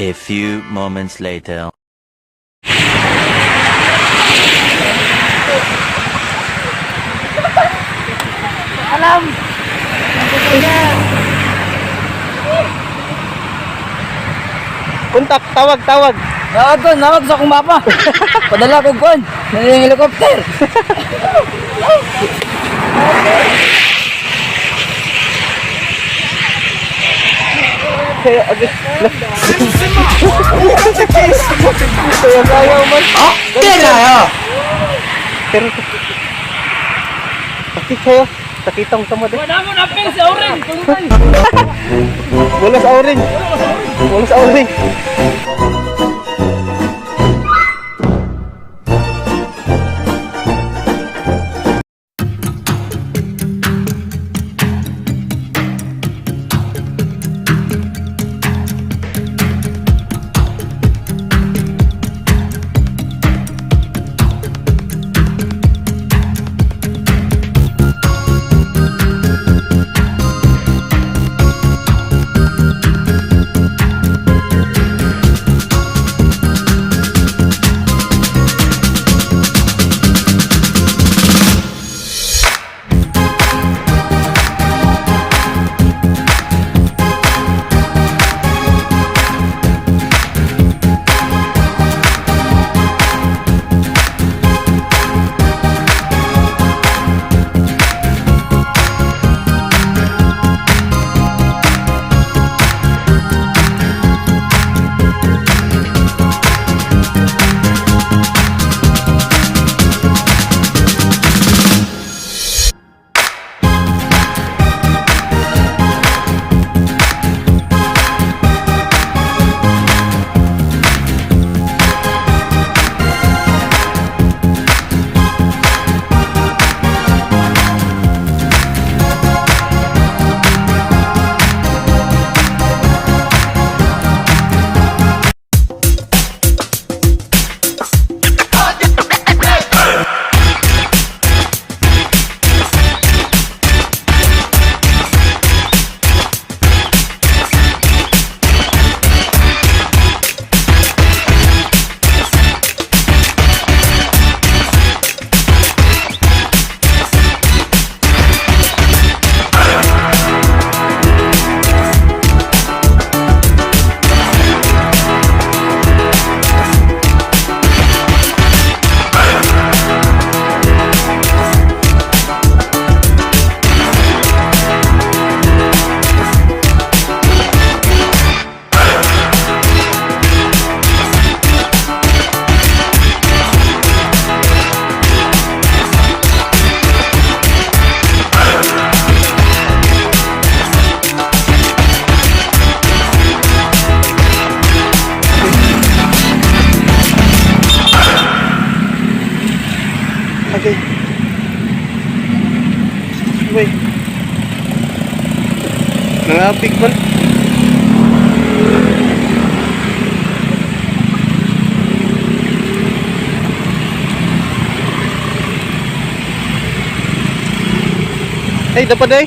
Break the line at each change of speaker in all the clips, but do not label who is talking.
A few moments later.
Alam.
Kontak, tawag, tawag.
Nawag ko, nawag sa akong mapa. Padala ko kon. Yung helicopter.
Kaya, agad. Kaya kaya man.
Oh, kaya.
Pero, sakit kayo. Sakitang tamad eh.
Wala mo na pil sa oren.
Wala sa oring. Wala sa oring. Okay. Wait. Nangapig man. Ay, dapat eh.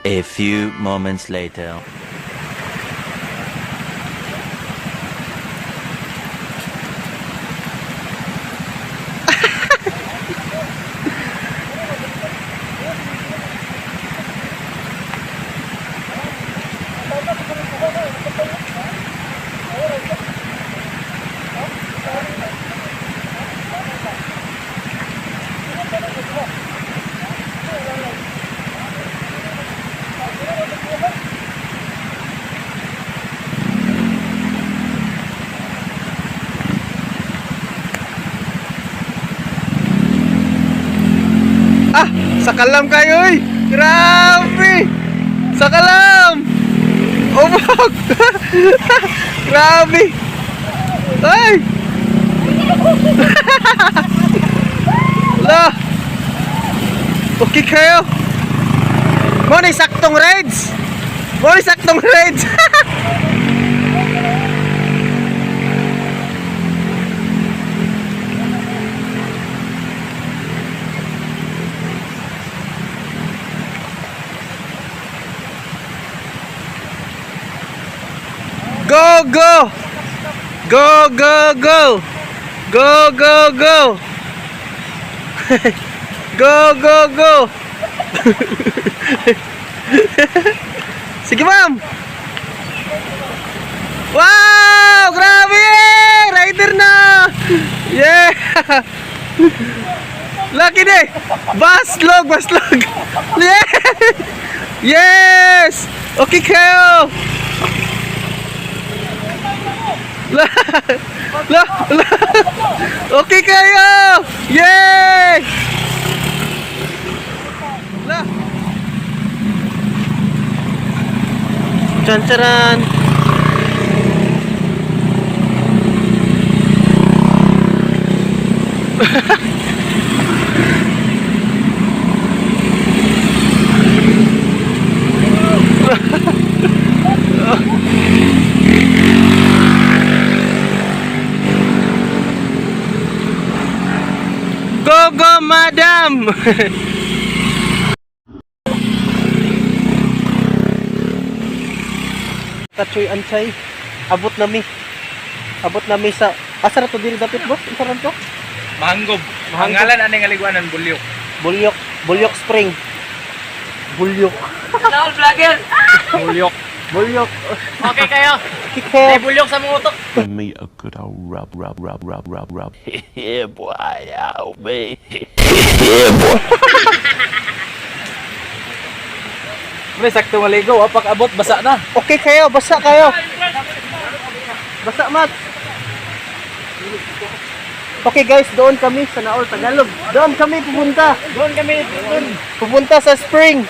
A few moments later.
Ah, sakalam kayo oy. Grabe. Sakalam. Ubog. Grabe. Ay. La. Okay kayo. Mo ni saktong rides. Mo ni saktong rides. Go, go, go! Go, go, go! Go, go, go! Sige, ma'am! Wow! Grabe! Rider na! Yeah! Lucky day! Baslog! Baslog! Yeah! Yes! Okay kayo! La! La! La! Okay kayo! Yay! La! Chan-charan! Go, go, madam! Kachoy Anchay, abot nami. Abot nami sa asa ra to diri dapit, boss? Asa ra to?
Mahanggob.
Mahanggob.
Ang ngalan ani nga liguanan, Bulyok.
Bulyok, Bulyok Spring. Bulyok.
Hello, vlogger!
Bulyok.
Bulyok.
Okay kayo.
Kikhe.
Bulyok sa mga utok.
Give me a good old rub, rub, rub, rub, rub, rub.
Yeah, boy, oh, me. Yeah, boy.
Pre, sakto maligo, apak abot basa na.
Okay kayo, basa kayo. Basa, mat. Okay guys, doon kami sa Naol, Tagalog. Doon kami pupunta.
Doon kami, doon.
Pupunta sa spring.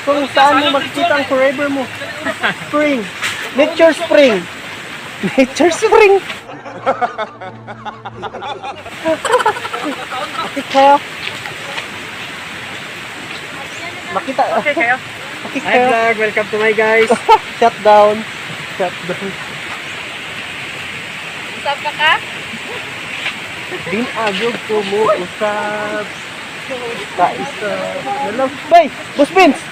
Kung saan mo makikita ang forever mo. Spring. Nature spring. Nature spring. Okay kayo. Makita.
Okay kayo.
Okay
Hi
kayo.
vlog, welcome to my guys.
Shut down. Shut down.
Usap pa ka?
Din agog ko mo usab. Kaisa. Nalang. Bay! Boss Vince!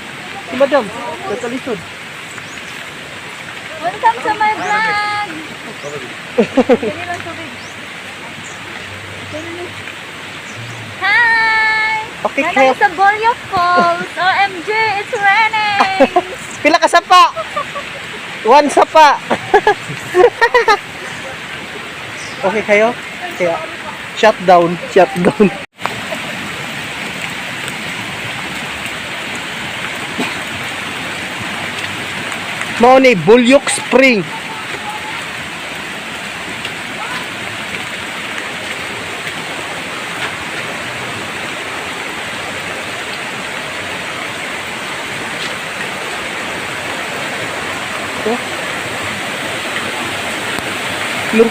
Si Madam. Nagkalisod.
Welcome to my vlog! Dali lang tubig. Hi!
Okay
Nandito
kayo.
sa Bolyok Falls. OMG, it's raining!
Pila ka sapa? One sapa. Okay kayo? Kaya, shut down. Shut down. Mao ni Bulyok Spring. Look.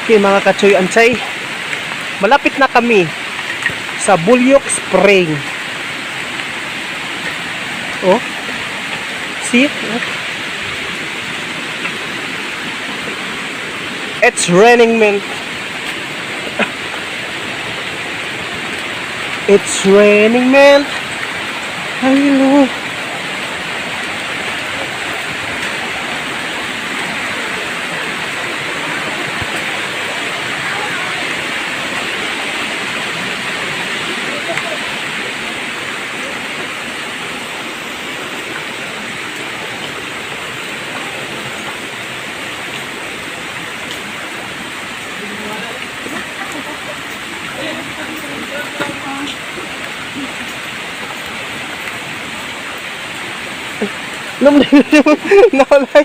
Okay mga kachoy ansay, malapit na kami sa Bulyok Spring. Oh. See? It's raining, man. It's raining, man. Hello. Nawalay.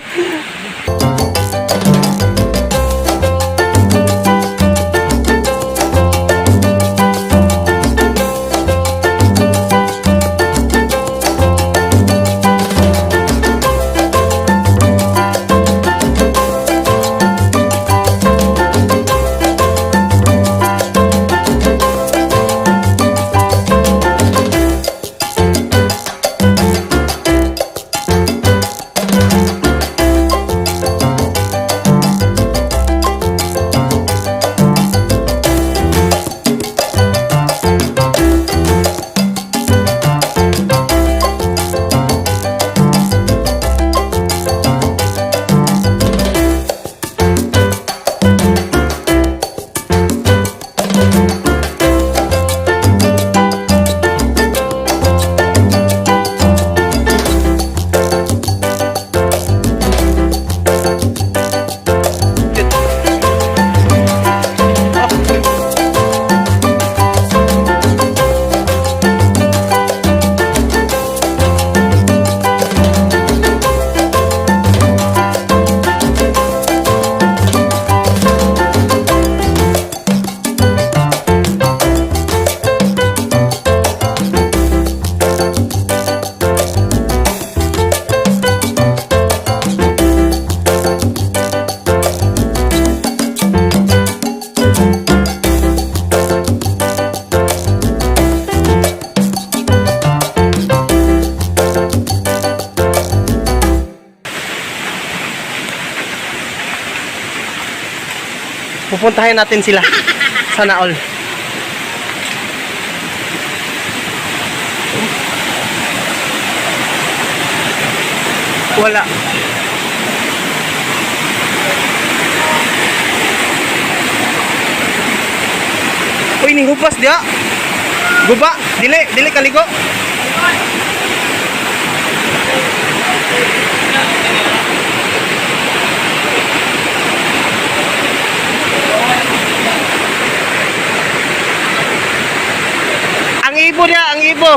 Pupuntahin natin sila. Sana all. Wala. Uy, ning hupas diha. Guba, dili, dili kaligo. Ang ibo niya, ang ibo.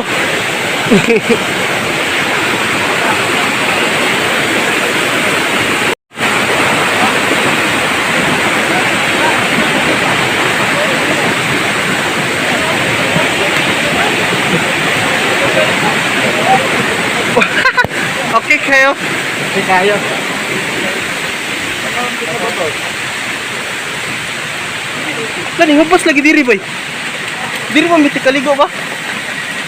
Okay kayo.
Okay kayo.
Kani hupas lagi diri boy. Diri mo miti kaligo ba?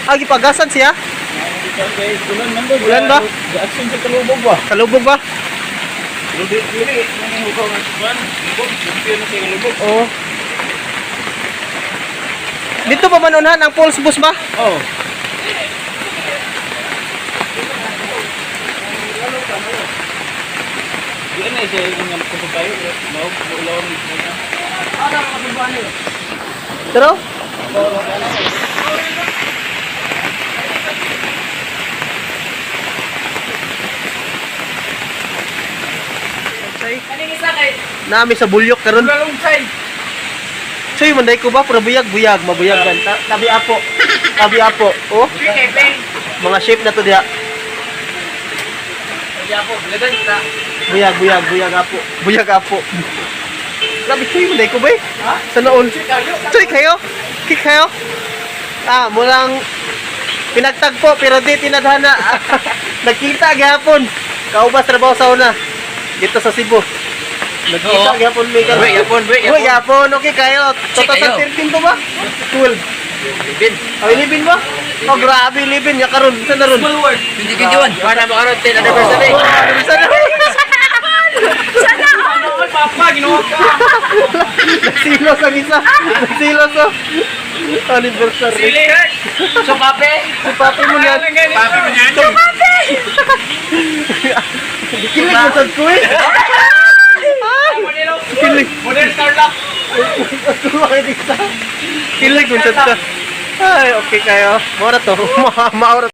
Ah, gipagasan siya. Ulan ba?
Action sa kalubog ba?
Kalubog ba?
Dili, dili. Nangihukaw ng kuwan. Lubog. Lumpiyo na sa lubog.
Oo. Dito pa man unhan ang Paul's bus ba?
Oo. Di na siya yung nga kung kayo. No, ulaw ni na.
Pero
Kaning isa kay
Nami sa bulyok karon.
Lalungsay.
Soy manday ko ba pero buyag buyag mabuyag gan. Tabi apo. Tabi apo. Oh, mga shape na to diha. Buyag buyag buyag apo. Buyag apo. Grabe soy manday ko ba? Eh? Sa noon. Soy kayo. Kik kayo. Ah, mulang pinagtagpo pero di tinadhana. Nagkita gihapon. Kaubas trabaho sa una. Dito sa Cebu. Nagkita gihapon mi karon.
Buwi gihapon, buwi
Buwi gihapon. Okay kayo.
kayo.
2013 to ba? 12.
Libin.
Oh, 11 ba? Oh, grabe 11 ya karon. Sa na ron?
2021.
Para mo karon 10 anniversary.
Oh, sa na ron?
Sana all!
Papa, ginawa ka.
Nasilos ang isa. Nasilos oh. Anniversary.
Sili. So pape.
Si papi mo yan.
Pape mo yan.
Kilig mo sa ko eh. Kilig.
Model Starlock.
Kilig mo sa Ay, okay kayo. Maura to. Maura.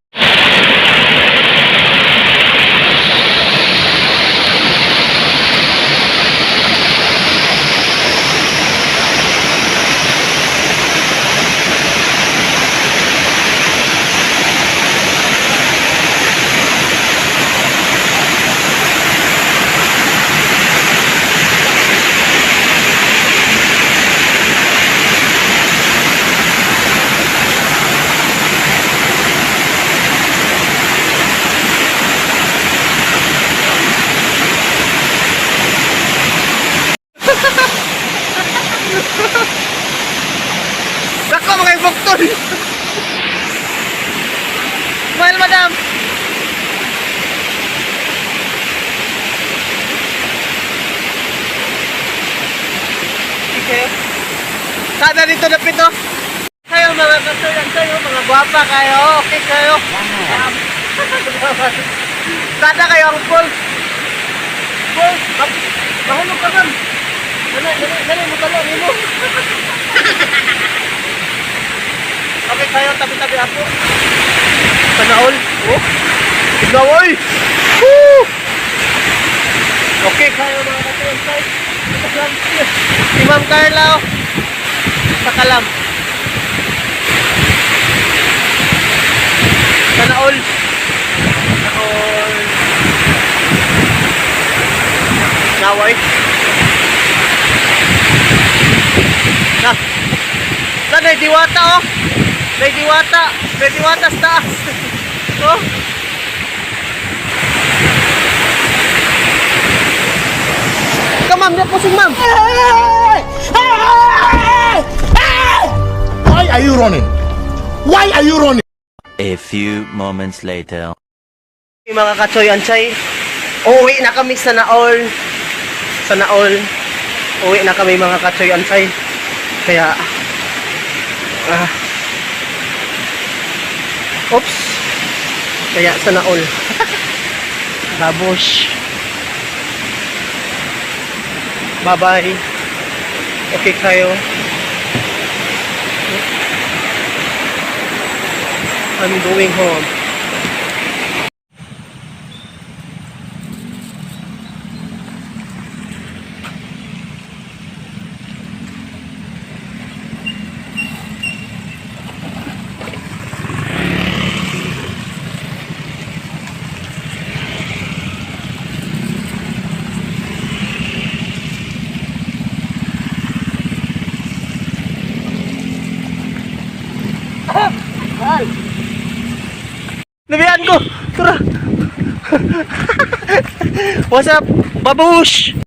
Dako mga ibuktol. Smile, madam. Okay. Sada dito na pito. Kayo mga kasuyan kayo, mga gwapa kayo. Okay kayo. Sada kayo ang full. Full. Mahulog ka man. Dali, dali, dali, mutalo, nimo. Okay kayo, tabi-tabi ako. Panaol. Oh. Tignaw, oy. Woo! Okay kayo mga katuwang. Si Ma'am Carla, oh. Sa kalam. Panaol. Panaol. Naway. Na. Na, may diwata, oh. May diwata. May diwata sa taas. Oh. Ka, ma'am. Di po ma'am.
Why are you running? Why are you running?
A few moments later.
Mga kachoy anchay, uuwi na kami sa Naol. Sa Naol. Uwi na kami, mga katsoy ansay. Kaya oops. Kaya sana all. Babush. Bye-bye. Okay kayo. I'm going home. Nabiyaan ko! Tara! What's up? Babush!